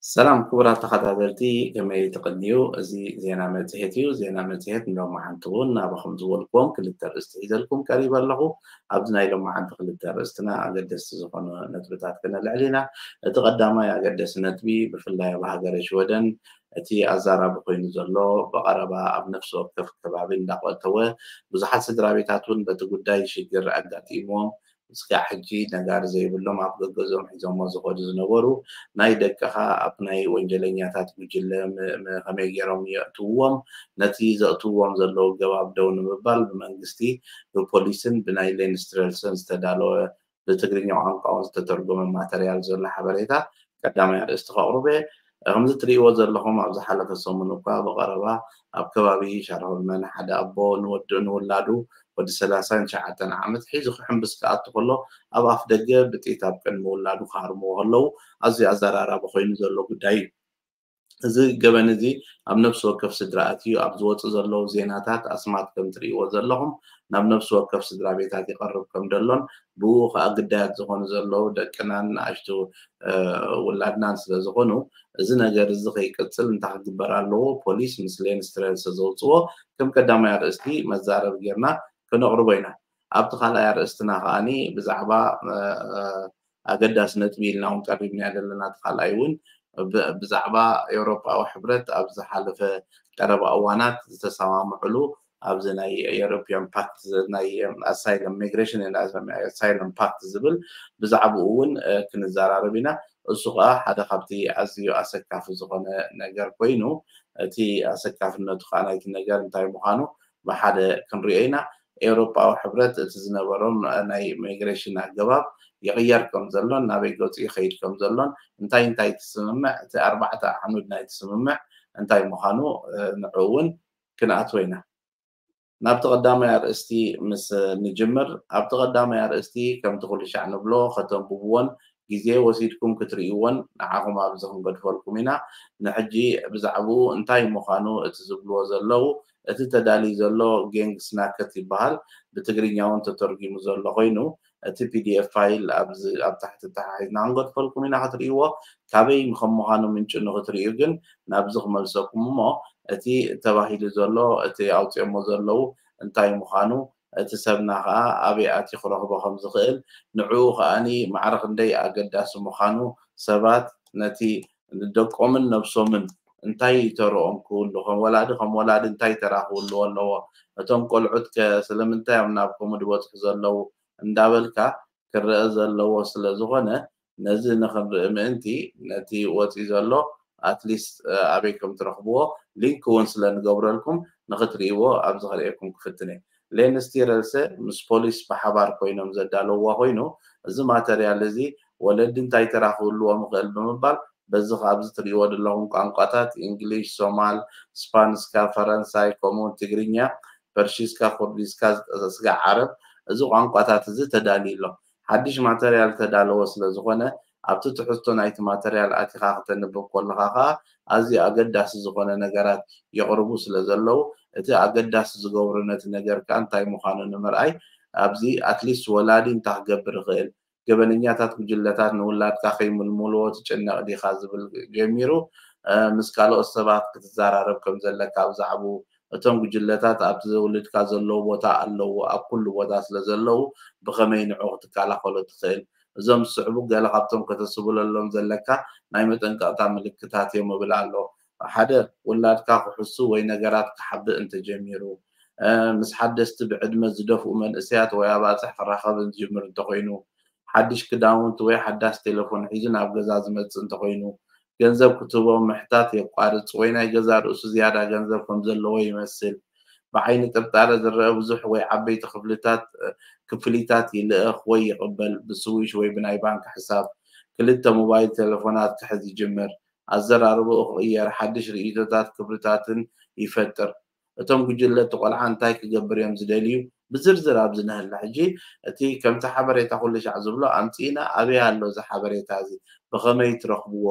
ሰላም ክቡራት ተኸታተልቲ፣ ከመይ ትቕንዩ? እዚ ዜና መጽሔት እዩ። ዜና መጽሔት ንሎማዓንቲ እውን ናባኹም ዝበልክዎም ክልተ ኣርእስቲ ሒዘልኩም ቀሪበ ኣለኹ። ኣብዚ ናይ ሎማዓንቲ ክልተ ኣርእስትና ኣገደስቲ ዝኾኑ ነጥብታት ክነልዕል ኢና። እቲ ቀዳማይ ኣገደሲ ነጥቢ፣ ብፍላይ ኣብ ሃገረ ሽወደን እቲ ኣዛራቢ ኮይኑ ዘሎ፣ ብቐረባ ኣብ ነፍሲ ወከፍ ከባቢ እንዳቆተወ ብዙሓት ስድራ ቤታት እውን በቲ ጉዳይ ሽግር ኣጋጢምዎም፣ እስካዕ ሕጂ ነጋሪ ዘይብሎም ኣብ ገገዝኦም ሒዞሞ ዝኸዱ ዝነበሩ ናይ ደቅኻ ኣብ ናይ ወንጀለኛታት ጉጅለ ም- ም- ከመይ ገይሮም የእትውዎም፣ ነቲ ዘእትውዎም ዘለዉ ገባብ ደው ንምባል ብመንግስቲ ብፖሊስን ብናይ ሌንስትረልሰን ዝተዳለወ ብትግርኛ ቋንቋ እውን ዝተተርጎመ ማተርያል ዘሎ ሓበሬታ ቀዳማይ ኣርእስቲ ከቕርበ። ከምዚ ትርእይዎ ዘለኹም ኣብ ዝሓለፈ ሰሙን እኳ ብቐረባ ኣብ ከባቢ ሻርሆልመን ሓደ ኣቦ ንወድኡ ንውላዱ ወዲ ሰላሳን ትሽዓተን ዓመት ሒዙ ክሕምብስ ክኣቱ ከሎ ኣብ ኣፍ ደገ ብጥይት ኣብ ቅድሚ ውላዱ ክሃርምዎ ከለዉ ኣዝዩ ኣዘራራቢ ኮይኑ ዘሎ ጉዳይ እዩ። እዚ ገበን እዚ ኣብ ነፍሲ ወከፍ ስድራ ኣትዩ ኣብ ዝወፁ ዘለዉ ዜናታት ኣስማት ከም ትርእይዎ ዘለኹም ናብ ነፍሲ ወከፍ ስድራ ቤታት ይቐርብ ከም ደሎን ብኡ ከዓ ግዳያት ዝኾኑ ዘለዉ ደቅናን ንኣሽቱ ውላድናን ስለ ዝኾኑ እዚ ነገር እዚ ከይቅፅል እንታይ ክግበር ኣለዎ? ፖሊስ ምስ ሌንስትረልሰ ዘውፅዎ ከም ቀዳማይ ኣርእስቲ መዛረቢ ጌርና ከነቕርቦ ኢና። ኣብቲ ካልኣይ ኣርእስትና ከዓኒ ብዛዕባ ኣገዳሲ ነጥቢ ኢልና እውን ቀሪብናዮ ዘለና እቲ ካልኣይ እውን ብዛዕባ ኤውሮጳዊ ሕብረት ኣብ ዝሓለፈ ቀረባ እዋናት ዝተሰማምዕሉ ኣብዚ ናይ ኤውሮፒያን ፓክት ናይ ኣሳይለም ሚግሬሽን ኣሳይለም ፓክት ዝብል ብዛዕባኡ እውን ክንዘራረብ ኢና። እሱ ከዓ ሓደ ካብቲ ኣዝዩ ኣሰካፊ ዝኾነ ነገር ኮይኑ እቲ ኣሰካፍነቱ ከዓ ናይቲ ነገር እንታይ ምዃኑ ብሓደ ክንሪኦ ኢና። ኤውሮጳዊ ሕብረት እቲ ዝነበሮም ናይ ሚግሬሽን ኣገባብ ይቕየር ከም ዘሎን ናበይ ገፁ ይኸይድ ከም ዘሎን እንታይ እንታይ ትስምምዕ እቲ ኣርባዕተ ኣዕኑድ ናይቲ ስምምዕ እንታይ ምዃኑ ንዑ እውን ክንኣትዎ ኢና። ናብቲ ቀዳማይ ኣርእስቲ ምስ ንጅምር ኣብቲ ቀዳማይ ኣርእስቲ ከምቲ ኩሉ ሻዕ ንብሎ ከተንብብዎን ግዜ ወሲድኩም ክትርእይዎን ንዓኹም ኣብዚ ክንገድፈልኩም ኢና። ንሕጂ ብዛዕባኡ እንታይ ምዃኑ እቲ ዝብልዎ ዘለዉ እቲ ተዳልዩ ዘሎ ጌንግ ስናከት ይበሃል። ብትግርኛ እውን ተተርጊሙ ዘሎ ኮይኑ እቲ ፒዲኤፍ ፋይል ኣብ ታሕቲ ተሓሒዝና ክንገድፈልኩም ኢና ክትርእይዎ። ካበይ ከም ምዃኑ ምንጩ ንክትርእዩ ግን ናብዚ ክመልሰኩም እሞ እቲ ተባሂሉ ዘሎ እቲ ኣውፅኦሞ ዘለዉ እንታይ ምዃኑ እቲ ሰብና ከዓ ኣበይ ኣትዩ ክረኽቦ ከም ዝኽእል ንዕኡ ከዓኒ ማዕረ ክንደይ ኣገዳሲ ምዃኑ ሰባት ነቲ ንደቆምን ነብሶምን እንታይ ተረኦም ክህሉ ከም ወላዲ ከም ወላዲ እንታይ ተራ ክህልዎ ኣለዎ እቶም ቆልዑት ከ ስለምንታይ እዮም ናብ ከምኡ ዝበፅሑ ዘለዉ እንዳበልካ ክረአ ዘለዎ ስለ ዝኾነ ነዚ ንኽንርኢ ምእንቲ ነቲ ወፂኡ ዘሎ ኣትሊስት ኣበይ ከም ትረኽብዎ ሊንክ እውን ስለ ንገብረልኩም ንኽትርእይዎ ኣብዚ ከርእየኩም ክፍትን እየ። ሌንስቲረልሰ ምስ ፖሊስ ብሓባር ኮይኖም ዘዳለውዋ ኮይኑ እዚ ማተርያል እዚ ወለዲ እንታይ ተራ ክህልዎም ይኽእል ብምባል በዚ ኣብዚ ትርእይዎ ዘለኹም ቋንቋታት እንግሊሽ፣ ሶማል፣ ስፓንስካ፣ ፈረንሳይ ከምኡ እውን ትግርኛ፣ ፐርሺስካ፣ ኩርዲስካ፣ ስጋ ዓረብ እዚ ቋንቋታት እዚ ተዳልዩ ኣሎ። ሓድሽ ማተርያል ተዳለወ ስለ ዝኾነ ኣብቲ ትሕዝቶ ናይቲ ማተርያል ኣቲኻ ክተንብብ ከለኻ ከዓ ኣዝዩ ኣገዳሲ ዝኾነ ነገራት የቕርቡ ስለ ዘለዉ እቲ ኣገዳሲ ዝገብሮ ነቲ ነገር ከዓ እንታይ ምዃኑ ንምርኣይ ኣብዚ ኣትሊስት ወላዲ እንታይ ክገብር ይኽእል ገበነኛታት ጉጅለታት ንውላድካ ከይምልምልዎ ትጭነቕ ዲኻ ዝብል ጀሚሩ ምስ ካልኦት ሰባት ክትዘራረብ ከም ዘለካ ብዛዕባኡ እቶም ጉጅለታት ኣብቲ ዘውልድካ ዘለዉ ቦታ ኣለዉ ኣብ ኩሉ ቦታ ስለ ዘለዉ ብኸመይ ንዑ ክትከላኸሎ ትኽእል እዞም ዝስዕቡ ገለ ካብቶም ከተስብለሎም ዘለካ ናይ መጠንቀቕታ ምልክታት እዮም እብል ኣሎ ሓደ ውላድካ ክሕሱ ወይ ነገራት ክሓብእ እንተጀሚሩ ምስ ሓደስቲ ብዕድመ ዝደፍኡ መንእሰያት ወይ ኣባፅሕ ክራኸብ ዝጅምር እንተኮይኑ ሓድሽ ክዳውንቲ ወይ ሓዳስ ቴሌፎን ሒዙ ናብ ገዛ ዝመፅእ እንተኮይኑ ገንዘብ ክትህቦ ምሕታት የቋርፅ ወይ ናይ ገዛ ርእሱ ዝያዳ ገንዘብ ከም ዘለዎ ይመስል ብዓይኒ ጥርጣረ ዝረአ ብዙሕ ወይ ዓበይቲ ክፍልታት ክፍሊታት ይልእኽ ወይ ይቕበል ብስዊሽ ወይ ብናይ ባንክ ሕሳብ ክልተ ሞባይል ቴሌፎናት ክሕዝ ይጅምር ኣዘራርባኡ ክቕየር ሓድሽ ርእይቶታት ክብርታትን ይፈጥር እቶም ጉጅለ እቲ ቆልዓ እንታይ ክገብር እዮም ዝደልዩ ብዝርዝር ኣብዚ ንህላ ሕጂ እቲ ከምቲ ሓበሬታ ኩሉ ሻዕ ዝብሎ ኣምፅእና ኣበይ ኣሎ እዚ ሓበሬታ እዚ ብኸመይ ትረኽብዎ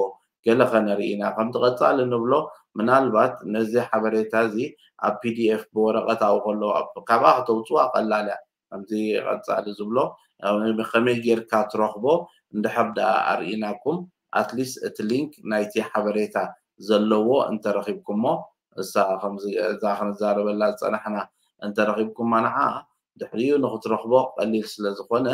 ገለ ከነርኢ ኢና ከምቲ ቀፃሊ ንብሎ ምናልባት ነዚ ሓበሬታ እዚ ኣብ ፒዲኤፍ ብወረቐት ኣብኡ ከለዉ ካብኣ ከተውፅዋ ቀላል እያ ከምዚ ቀፃሊ ዝብሎ ከመይ ጌርካ ትረኽቦ እንድሕር ደኣ ኣርኢናኩም ኣትሊስት እቲ ሊንክ ናይቲ ሓበሬታ ዘለዎ እንተረኺብኩሞ፣ እሳ ከምዚ እዛ ክንዛረበላ ዝጸናሕና እንተረኺብኩማ ንዓ ድሕሪኡ ንኽትረኽቦ ቀሊል ስለ ዝኾነ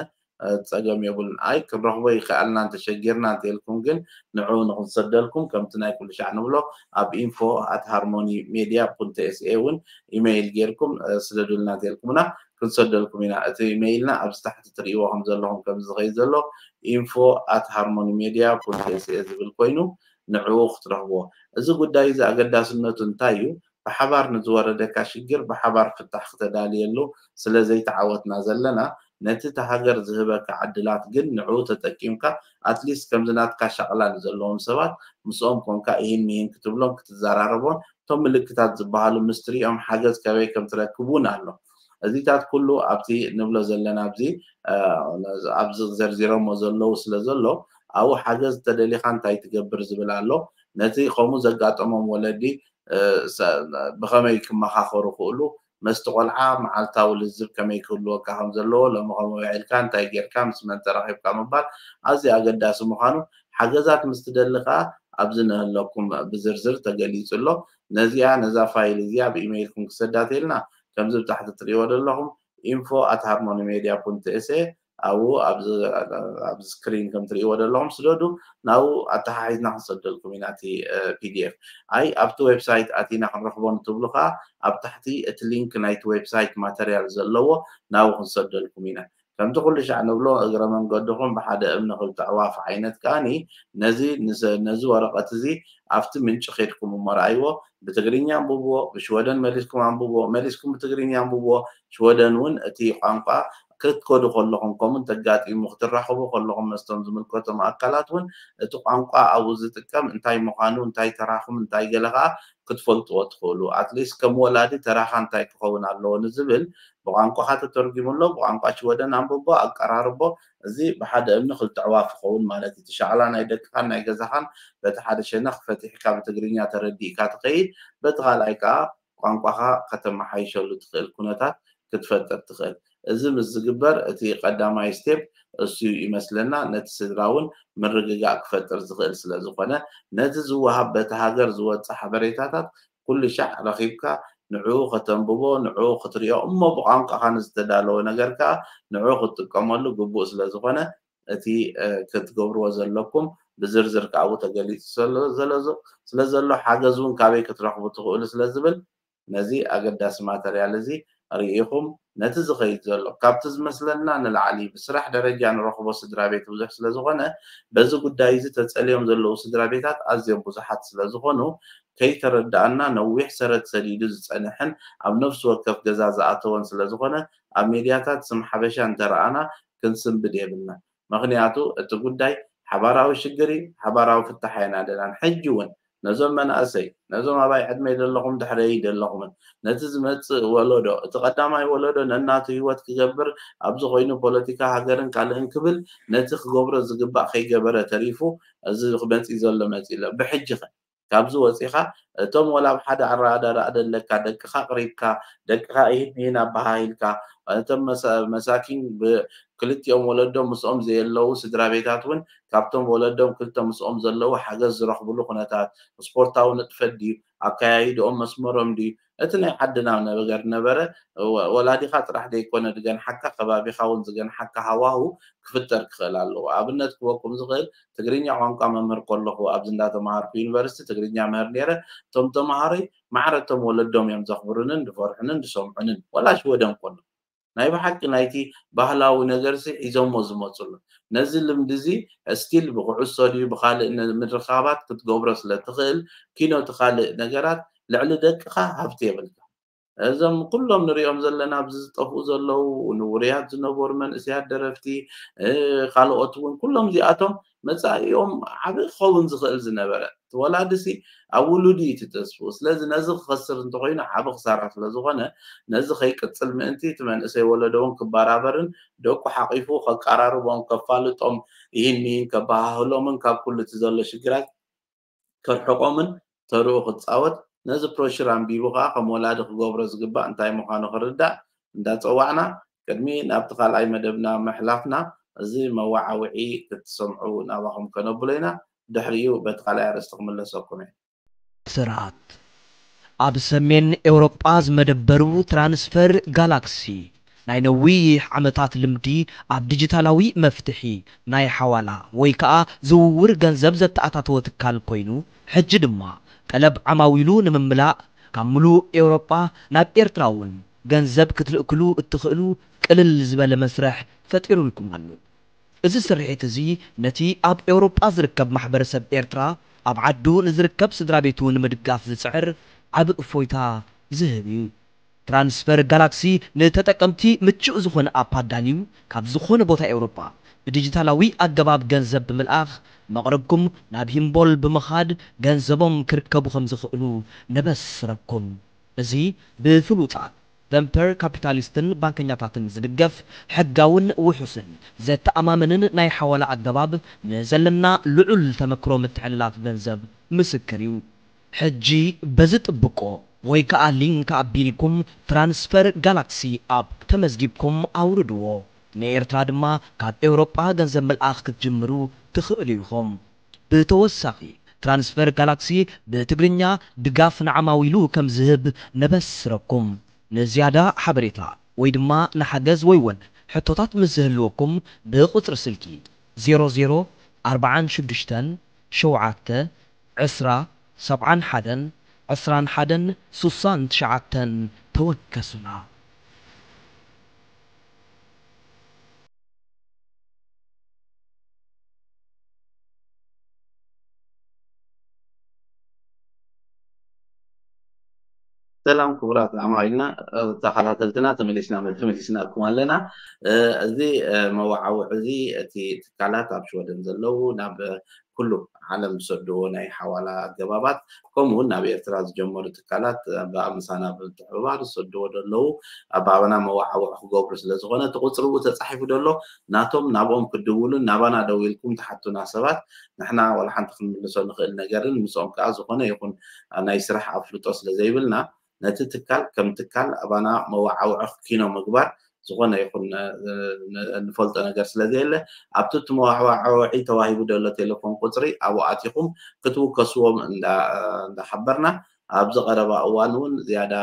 ጸገም የብሉን። ኣይ ክንረኽቦ ይከኣልና እንተሸጊርና እንተልኩም ግን ንዑ ንኽንሰደልኩም ከምቲ ናይ ኩሉ ሻዕ ንብሎ ኣብ ኢንፎ ኣት ሃርሞኒ ሜድያ ፑንት ኤስኤ እውን ኢሜይል ጌርኩም ስደዱልና እንተልኩምና ክንሰደልኩም ኢና። እቲ ኢሜይልና ኣብዚ ታሕቲ ትርእይዎ ከም ዘለኹም ከም ዝኸይድ ዘሎ ኢንፎ ኣት ሃርሞኒ ሜድያ ፑንት ኤስኤ ዝብል ኮይኑ ንዕኡ ክትረኽብዎ። እዚ ጉዳይ እዚ ኣገዳስነቱ እንታይ እዩ? ብሓባር ንዝወረደካ ሽግር ብሓባር ፍታሕ ክተዳልየሉ ስለ ዘይተዓወትና ዘለና ነቲ እቲ ሃገር ዝህበካ ዕድላት ግን ንዕኡ ተጠቂምካ ኣትሊስት ከምዚ ናትካ ሻቕላ ንዘለዎም ሰባት ምስኦም ኮንካ ኢሂን ሚሂን ክትብሎን ክትዘራረቦን እቶም ምልክታት ዝበሃሉ ምስ ትሪኦም ሓገዝ ከበይ ከም ትረክብ እውን ኣሎ። እዚታት ኩሉ ኣብቲ ንብሎ ዘለና ኣብዚ ኣብዚ ዘርዚሮሞ ዘለዉ ስለ ዘሎ ኣብኡ ሓገዝ ተደሊኻ እንታይ ትገብር ዝብል ኣሎ። ነቲ ከምኡ ዘጋጠሞም ወለዲ ብኸመይ ክመኻኸሩ ክእሉ መስቲ ቆልዓ መዓልታዊ ልዝብ ከመይ ክህልወካ ከም ዘለዎ ሎሚ ከምኡ ውዒልካ እንታይ ጌርካ ምስ መን ተራኺብካ ምባል ኣዝዩ ኣገዳሲ ምዃኑ ሓገዛት ምስ ትደሊ ከኣ ኣብዚ ንህለኩም ብዝርዝር ተገሊጹ ኣሎ። ነዚኣ ነዛ ፋይል እዚኣ ብኢሜይልኩም ክሰዳት ኢልና ከምዚ ብታሕቲ ትርእይዎ ዘለኹም ኢንፎ ኣት ሃርሞኒ ሜድያ ፑንት ኤስኤ ኣብኡ ኣብዚ ስክሪን ከም ትርእይዎ ዘለኹም ስደዱ ናብኡ ኣተሓሒዝና ክንሰደልኩም ኢና እቲ ፒዲኤፍ ኣይ ኣብቲ ዌብሳይት ኣቲና ክንረኽቦ ንትብሉ ከዓ ኣብ ታሕቲ እቲ ሊንክ ናይቲ ዌብሳይት ማተርያል ዘለዎ ናብኡ ክንሰደልኩም ኢና ከምቲ ኩሉ ሻዕ ንብሎ እግረ መንገድኹም ብሓደ እምኒ ክልተ ዕዋፍ ዓይነት ከዓኒ ነዚ ነዚ ወረቐት እዚ ኣብቲ ምንጪ ኬድኩም እሞ ረኣይዎ ብትግርኛ ኣንብብዎ ብሽወደን መሊስኩም ኣንብብዎ መሊስኩም ብትግርኛ ኣንብብዎ ሽወደን እውን እቲ ቋንቋ ክትከዱ ከለኹም ከምኡ ተጋጢሙ ክትራኸቡ ከለኹም መስቶም ዝምልከቶም ኣካላት እውን እቲ ቋንቋ ኣብኡ ዝጥቀም እንታይ ምዃኑ እንታይ ተራኹም እንታይ ገለ ከዓ ክትፈልጥዎ ትኽእሉ ኣትሊስት ከም ወላዲ ተራኻ እንታይ ክኸውን ኣለዎ ንዝብል ብቋንቋኻ ተተርጊሙ ኣሎ ብቋንቋ ሽወደን ኣንብቦ ኣቀራርቦ እዚ ብሓደ እምኒ ክልተ ዕዋፍ ይኸውን ማለት እዩ ትሻዕላ ናይ ደቅኻን ናይ ገዛኻን በቲ ሓደ ሸነኽ ፈቲሕካ ብትግርኛ ተረዲእካ ትኸይድ በቲ ካልኣይ ከዓ ቋንቋኻ ከተመሓይሸሉ ትኽእል ኩነታት ክትፈጥር ትኽእል። እዚ ምስ ዝግበር እቲ ቀዳማይ ስቴፕ እሱ ይመስለና ነቲ ስድራ እውን ምርግጋእ ክፈጥር ዝኽእል ስለ ዝኾነ ነቲ ዝወሃብ በቲ ሃገር ዝወፅእ ሓበሬታታት ኩሉ ሻዕ ረኺብካ ንዕኡ ከተንብቦ ንዕኡ ክትሪኦ እሞ ብቋንቋኻ ንዝተዳለወ ነገር ከዓ ንዕኡ ክትጥቀመሉ ግቡእ ስለ ዝኾነ እቲ ክትገብርዎ ዘለኩም ብዝርዝር ካብኡ ተገሊፁ ስለ ዘሎ ሓገዝ እውን ካበይ ክትረኽቡ ትኽእሉ ስለ ዝብል ነዚ ኣገዳሲ ማተርያል እዚ ርኢኹም ነቲ ዝኸይድ ዘሎ ካብቲ ዝመስለና ንላዕሊ ብስራሕ ደረጃ ንረኽቦ ስድራ ቤት ብዙሕ ስለ ዝኾነ በዚ ጉዳይ እዚ ተፀልዮም ዘለዉ ስድራ ቤታት ኣዝዮም ብዙሓት ስለ ዝኾኑ ከይተረዳኣና ነዊሕ ሰረት ሰዲዱ ዝፀንሕን ኣብ ነፍሲ ወከፍ ገዛ ዝኣተወን ስለ ዝኾነ ኣብ ሜድያታት ስም ሓበሻ እንተረኣና ክንስንብድ የብልና ምኽንያቱ እቲ ጉዳይ ሓባራዊ ሽግር እዩ ሓባራዊ ፍታሕ ኣይናደናን ሕጂ እውን ነዞም መናእሰይ ነዞም ኣባይ ዕድመይ ዘለኹም ድሕረይ ዘለኹምን ነቲ ዝመፅእ ወለዶ እቲ ቀዳማይ ወለዶ ነናቱ ህይወት ክገብር ኣብዚ ኮይኑ ፖለቲካ ሃገርን ካልእን ክብል ነቲ ክገብሮ ዝግባእ ከይገበረ ተሪፉ እዚ መፂ ዘሎ መፂ ኣሎ ብሕጂ ኸ ካብዚ ወፂኻ እቶም ወላ ኣብ ሓደ ኣረዳድኣ ደለካ ደቅኻ ኣቕሪብካ ደቅኻ ኢሂን ሚሂን ኣበሃሂልካ እቶም መሳኪን ክልቲኦም ወለዶም ምስኦም ዘየለዉ ስድራ ቤታት እውን ካብቶም ወለዶም ክልተ ምስኦም ዘለዉ ሓገዝ ዝረኽብሉ ኩነታት ስፖርታዊ ንጥፈት ድዩ ኣካያይድኦም መስመሮም ድዩ እቲ ናይ ዓድና ነገር ነበረ ወላዲኻ ጥራሕ ዘይኮነ ዝገንሓካ ከባቢኻ እውን ዝገንሓካ ሃዋሁ ክፍጠር ክኽእል ኣለዎ ኣብነት ክበኩም ዝኽእል ትግርኛ ቋንቋ መምህር ከለኹ ኣብዚ እንዳተምሃርኩ ዩኒቨርሲቲ ትግርኛ ምህር ነይረ እቶም ተምሃሮይ ማዕረ እቶም ወለዶም እዮም ዘኽብሩንን ዝፈርሑንን ዝሰምዑንን ወላ ሽወደን ከሎ ናይ ብሓቂ ናይቲ ባህላዊ ነገርሲ ሒዞሞ ዝመፁ ኣሎ ነዚ ልምዲ እዚ ስቲል ብኩዕሶ ድዩ ብካልእ ምድርካባት ክትገብሮ ስለ ትኽእል ኪኖ እቲ ካልእ ነገራት ልዕሊ ደቅኻ ሃብቲ የብልካ እዞም ኩሎም ንሪኦም ዘለና ኣብዚ ዝጠፍኡ ዘለዉ ንውርያት ዝነበሩ መንእሰያት ደረፍቲ ካልኦት እውን ኩሎም እዚኣቶም መፃኢኦም ዓብዪ ክኸውን ዝኽእል ዝነበረ እቲ ወላድሲ ኣብ ውሉዱ እዩ እቲ ተስፍኡ ስለዚ ነዚ ክኸስር እንተኮይኑ ዓብዪ ክሳራ ስለዝኾነ ነዚ ከይቅፅል ምእንቲ እቲ መንእሰይ ወለዶ እውን ክበራበርን ደቁ ሓቂፉ ከቀራርቦም ከፋልጦም ይህን ሚሂን ከባሃህሎምን ካብ ኩሉ እቲ ዘሎ ሽግራት ከርሕቆምን ተርኡ ክፃወት ነዚ ፕሮሽር ኣንቢቡ ከዓ ከም ወላዲ ክገብሮ ዝግባእ እንታይ ምዃኑ ክርዳእ እንዳፀዋዕና ቅድሚ ናብቲ ካልኣይ መደብና ምሕላፍና እዚ መዋዓውዒ ክትሰምዑ ናባኹም ከነብሎ ኢና ድሕሪኡ በቲ ካልኣይ ኣርእስቲ ክምለሰኩም እየ። ስርዓት ኣብ ሰሜን ኤውሮጳ ዝመደበሩ ትራንስፈር ጋላክሲ ናይ ነዊሕ ዓመታት ልምዲ ኣብ ዲጂታላዊ መፍትሒ ናይ ሓዋላ ወይ ከዓ ዝውውር ገንዘብ ዘተኣታተወ ትካል ኮይኑ ሕጂ ድማ ጠለብ ዓማዊሉ ንምምላእ ካብ ምሉእ ኤውሮጳ ናብ ኤርትራ እውን ገንዘብ ክትልእክሉ እትኽእሉ ቅልል ዝበለ መስርሕ ፈጢሩልኩም ኣሎ። እዚ ስርሒት እዚ ነቲ ኣብ ኤውሮጳ ዝርከብ ማሕበረሰብ ኤርትራ ኣብ ዓዱ ንዝርከብ ስድራ ቤቱ ንምድጋፍ ዝጽዕር ዓቢ እፎይታ ዝህብ እዩ። ትራንስፈር ጋላክሲ ንተጠቀምቲ ምቹእ ዝኾነ ኣፕ ኣዳልዩ ካብ ዝኾነ ቦታ ኤውሮጳ ብዲጂታላዊ ኣገባብ ገንዘብ ብምልኣኽ መቕርብኩም ናብ ሂምቦል ብምኻድ ገንዘቦም ክርከቡ ከም ዝኽእሉ ነበስረኩም። እዚ ብፍሉጣት ቨንፐር ካፒታሊስትን ባንከኛታትን ዝድገፍ ሕጋውን ውሑስን ዘተኣማምንን ናይ ሓዋላ ኣገባብ ንዘለና ልዑል ተመክሮ ምትሕልላፍ ገንዘብ ምስክር እዩ። ሕጂ በዚ ጥብቆ ወይ ከዓ ሊንክ ኣቢልኩም ትራንስፈር ጋላክሲ ኣፕ ተመዝጊብኩም ኣውርድዎ። ንኤርትራ ድማ ካብ ኤውሮጳ ገንዘብ ምልኣኽ ክትጅምሩ ትኽእሉ ኢኹም። ብተወሳኺ ትራንስፈር ጋላክሲ ብትግርኛ ድጋፍ ንዓማዊሉ ከም ዝህብ ነበስረኩም። ንዝያዳ ሓበሬታ ወይ ድማ ንሓገዝ ወይ እውን ሕቶታት ምስ ዝህልወኩም ብቁፅሪ ስልኪ ዜሮ ዜሮ ኣርባዓን ሽዱሽተን ሸውዓተ ዕስራ ሰብዓን ሓደን ዕስራን ሓደን ሱሳን ትሽዓተን ተወከሱና። ሰላም ክቡራት ኣማኢልና ተኸታተልትና ተመሊስና ተመሊስናኩም ኣለና። እዚ መወዓውዒ እዚ እቲ ትካላት ኣብ ሽወደን ዘለዉ ናብ ኩሉ ዓለም ዝሰድዎ ናይ ሓዋላ ኣገባባት ከምኡ እውን ናብ ኤርትራ ዝጀመሩ ትካላት ብኣምሳና ብምትሕብባር ዝሰድዎ ዘለዉ ኣባብና መወዓውዒ ክገብሩ ስለ ዝኾነ እቲ ቁፅሪ ብኡ ተፃሒፉ ዘሎ ናቶም ናብኦም ክድውሉን ናባና ደዊልኩም ትሓቱና ሰባት ንሕና ዋላ ሓንቲ ክንምልሶ ንኽእል ነገርን ምስኦም ከዓ ዝኾነ ይኹን ናይ ስራሕ ኣፍልጦ ስለ ዘይብልና ነቲ ትካል ከም ትካል ኣባና መወዓውዒ ክኪኖ ምግባር ዝኾነ ይኹን ንፈልጦ ነገር ስለ ዘየለ ኣብቲ እቲ መወዓውዒ ተዋሂቡ ዘሎ ቴሌፎን ቁፅሪ ኣብኡ ኣቲኹም ክትውከስዎም እንዳሓበርና ኣብዚ ቀረባ እዋን እውን ዝያዳ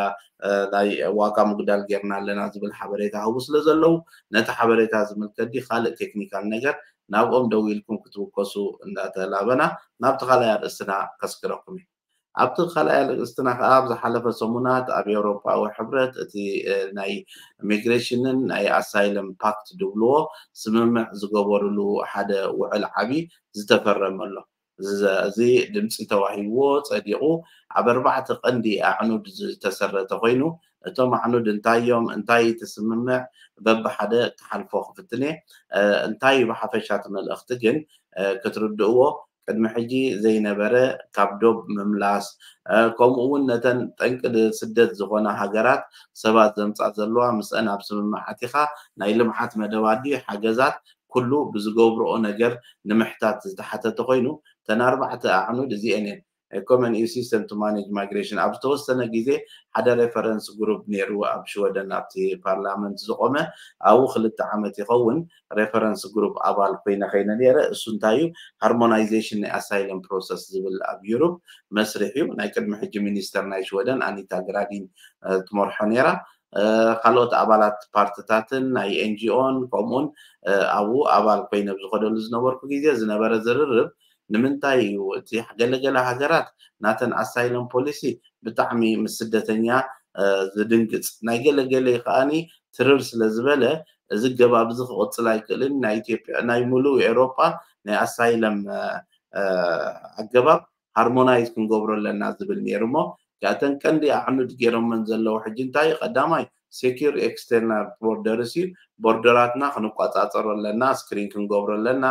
ናይ ዋጋ ምጉዳል ጌርና ኣለና ዝብል ሓበሬታ ህቡ ስለ ዘለዉ ነቲ ሓበሬታ ዝምልከት ዲ ካልእ ቴክኒካል ነገር ናብኦም ደው ኢልኩም ክትውከሱ እንዳተላበና ናብቲ ካልኣይ ኣርእስትና ከስክረኩም እዩ። ኣብቲ ካልኣይ ኣርእስትና ከዓ ኣብ ዝሓለፈ ሰሙናት ኣብ ኤውሮጳዊ ሕብረት እቲ ናይ ሚግሬሽንን ናይ ኣሳይለም ፓክት ድብልዎ ስምምዕ ዝገበሩሉ ሓደ ውዕል ዓቢ ዝተፈረመ ኣሎ። እዚ ድምፂ ተዋሂብዎ ፀዲቑ ኣብ ኣርባዕተ ቀንዲ ኣዕኑድ ዝተሰረተ ኮይኑ እቶም ኣዕኑድ እንታይ እዮም እንታይ እቲ ስምምዕ በብሓደ ክሓልፎ ክፍትን እየ እንታይ ብሓፈሻ እቲ መልእኽቲ ግን ክትርድእዎ ቅድሚ ሕጂ ዘይነበረ ካብ ዶብ ምምላስ ከምኡ እውን ነተን ጠንቂ ስደት ዝኾና ሃገራት ሰባት ዘምፃ ዘለዋ ምስአን ኣብ ስምምዕ ኣቲኻ ናይ ልምዓት መደባት ድዩ ሓገዛት ኩሉ ብዝገብርኦ ነገር ንምሕታት ዝተሓተተ ኮይኑ እተን ኣርባዕተ ኣዕኑድ እዚአን እየን። Common E U system to manage migration ኣብ ዝተወሰነ ግዜ ሓደ reference group ነይሩ ኣብ ሽወደን ኣብቲ ፓርላመንት ዝቆመ ኣብኡ ክልተ ዓመት ይኸውን reference group ኣባል ኮይነ ከይነ ነይረ እሱ እንታይ እዩ harmonization ናይ asylum process ዝብል ኣብ ዩሩብ መስርሕ እዩ ናይ ቅድሚ ሕጂ ሚኒስተር ናይ ሽወደን ኣኒታ ግራዲን ትመርሖ ነይራ ካልኦት ኣባላት ፓርትታትን ናይ ኤንጂኦን ከምኡውን ኣብኡ ኣባል ኮይነ ዝኸደሉ ዝነበርኩ ግዜ ዝነበረ ዝርርብ ንምንታይ እዩ እቲ ገለገለ ሃገራት ናተን ኣሳይሎም ፖሊሲ ብጣዕሚ ምስ ስደተኛ ዝድንግፅ ናይ ገለገለ ከዓኒ ትርር ስለ ዝበለ እዚ ገባብ እዚ ክቕፅል ኣይክእልን ናይ ኢትዮጵያ ናይ ሙሉእ ኤውሮጳ ናይ ኣሳይለም ኣገባብ ሃርሞናይዝ ክንገብሮ ኣለና ዝብል ነይሩ እሞ እተን ቀንዲ ኣዕኑድ ገይሮመን ዘለዉ ሕጂ እንታይ ቀዳማይ secure external borders እዩ ቦርደራትና ክንቋፃፀሮ ኣለና ስክሪን ክንገብሮ ኣለና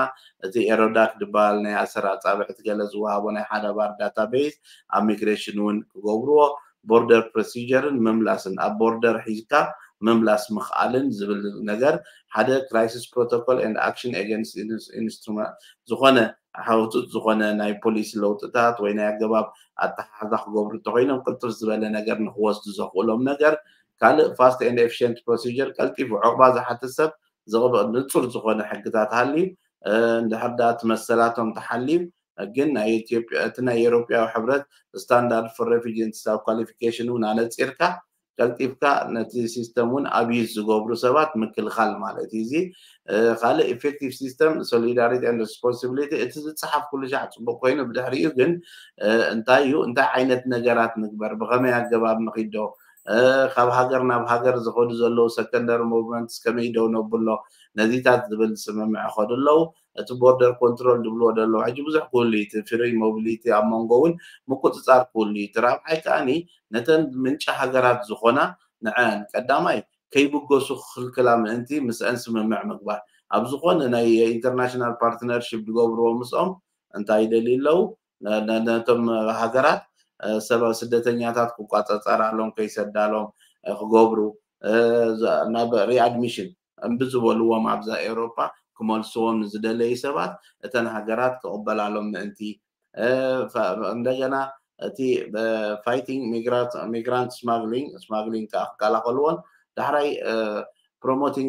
እቲ ኤሮዳክ ድበሃል ናይ ኣሰር ኣፃብዕቲ ገለ ዝወሃቦ ናይ ሓደ ባር ዳታቤዝ ኣብ ሚግሬሽን እውን ክገብርዎ ቦርደር ፕሮሲጀርን ምምላስን ኣብ ቦርደር ሒዝካ ምምላስ ምኽኣልን ዝብል ነገር ሓደ crisis protocol and action against instrument ዝኾነ ሓውፅት ዝኾነ ናይ ፖሊሲ ለውጥታት ወይ ናይ ኣገባብ ኣተሓሕዛ ክገብሩ እንተኮይኖም ቅልጥፍ ዝበለ ነገር ንክወስዱ ዘኽእሎም ነገር ካልእ fast and efficient procedure ቀልጢፉ ዕቑባ ዝሓትት ሰብ ዘቕበ ንፁር ዝኾነ ሕግታት ሃልዩ እንድሕር ዳ እቲ መሰላቶም ተሓልዩ ግን ናይ ኢትዮጵያ እቲ ናይ ኤሮፓዊ ሕብረት standard for refugee and staff qualification እውን ኣነፂርካ ቀልጢፍካ ነቲ system እውን abuse ዝገብሩ ሰባት ምክልኻል ማለት እዩ። እዚ ካልእ effective system solidarity and responsibility እቲ ዝፀሓፍ ኩሉ ሻዕ ፅቡቅ ኮይኑ ብድሕሪኡ ግን እንታይ እዩ እንታይ ዓይነት ነገራት ንግበር ብከመይ ኣገባብ ንኺዶ ካብ ሃገር ናብ ሃገር ዝኸዱ ዘለዉ secondary movement ከመይ ደው ነብሎ ነዚታት ዝብል ስምምዕ ኸዱ ኣለዉ። እቲ border control ዝብልዎ ዘለዉ ሕጂ ብዙሕ ክህሉ እዩ። እቲ free mobility ኣብ መንጎ እውን ምቁፅፃር ክህሉ እዩ። እቲ ራብዓይ ከዓኒ ነተን ምንጪ ሃገራት ዝኾና ንዐን ቀዳማይ ከይብገሱ ክኽልክላ ምእንቲ ምስአን ስምምዕ ምግባር ኣብ ዝኾነ ናይ international partnership ዝገብርዎ ምስኦም እንታይ ይደልዩ ኣለዉ ነቶም ሃገራት ሰብ ስደተኛታት ክቋፀፀራሎም ከይሰዳሎም ክገብሩ ናብ readmission እምቢ ዝበልዎም ኣብዛ ኤውሮፓ ክመልስዎም ዝደለዩ ሰባት እተን ሃገራት ክቕበላሎም ምእንቲ እንደገና እቲ fighting migrant smuggling smuggling ከዓ ክከላኸልዎን ዳሕራይ promoting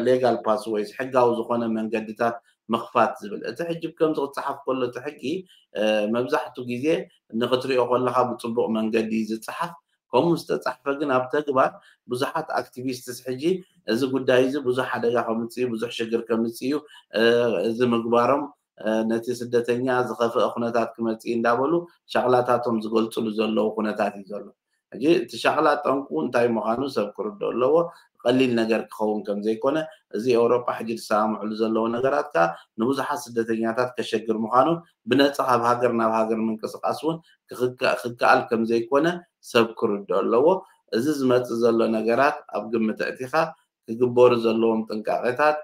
legal pathways ሕጋዊ ዝኾነ መንገድታት ምኽፋት ዝብል እቲ ሕጂ ከምዚ ክፀሓፍ ከሎ እቲ ሕጊ መብዛሕቱ ግዜ ንክትሪኦ ከለካ ብፅቡቅ መንገዲ ዝፀሓፍ ከምኡ ዝተፃሕፈ ግን ኣብ ተግባር ብዙሓት activists ሕጂ እዚ ጉዳይ እዚ ብዙሕ ሓደጋ ከምፅእ ብዙሕ ሽግር ከምፅእ እዩ እዚ ምግባሮም ነቲ ስደተኛ ዝኸፍአ ኩነታት ክመፅእ እንዳበሉ ሻቕላታቶም ዝገልፅሉ ዘለዉ ኩነታት እዩ ዘሎ። ሕጂ እቲ ሻቕላ ጠንቁ እንታይ ምዃኑ ሰብ ክርዶ ኣለዎ። ቀሊል ነገር ክኸውን ከም ዘይኮነ እዚ ኤውሮጳ ሕጂ ዝሰማምዕሉ ዘለዉ ነገራት ከዓ ንብዙሓት ስደተኛታት ከሸግር ምዃኑ ብነፃ ካብ ሃገር ናብ ሃገር ምንቅስቃስ እውን ክከኣል ከም ዘይኮነ ሰብ ክርዶ ኣለዎ። እዚ ዝመፅእ ዘሎ ነገራት ኣብ ግምት ኣእቲኻ ክግበሩ ዘለዎም ጥንቃቄታት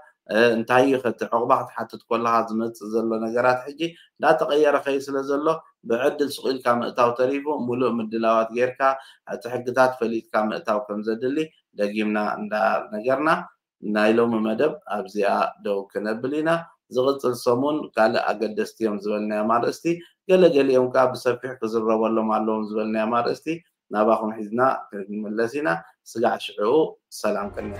እንታይ እዩ ከቲ ዕቑባ ክትሓትት ከለካ ዝመፅእ ዘሎ ነገራት ሕጂ እንዳተቀየረ ከይ ስለ ዘሎ ብዕድል ስቁ ኢልካ ምእታው ተሪፉ ሙሉእ ምድላዋት ጌርካ እቲ ሕግታት ፈሊጥካ ምእታው ከም ዘድሊ ደጊምና እንዳነገርና ናይ ሎሚ መደብ ኣብዚኣ ደው ክነብል ኢና። ዝቕፅል ሰሙን ካልእ ኣገደስቲ እዮም ዝበልናዮም ኣርእስቲ ገለገሊኦም ከዓ ብሰፊሕ ክዝረበሎም ኣለዎም ዝበልናዮም ኣርእስቲ ናባኹም ሒዝና ክንምለስ ኢና። ስጋዕ ሽዕኡ ሰላም ቅንያ።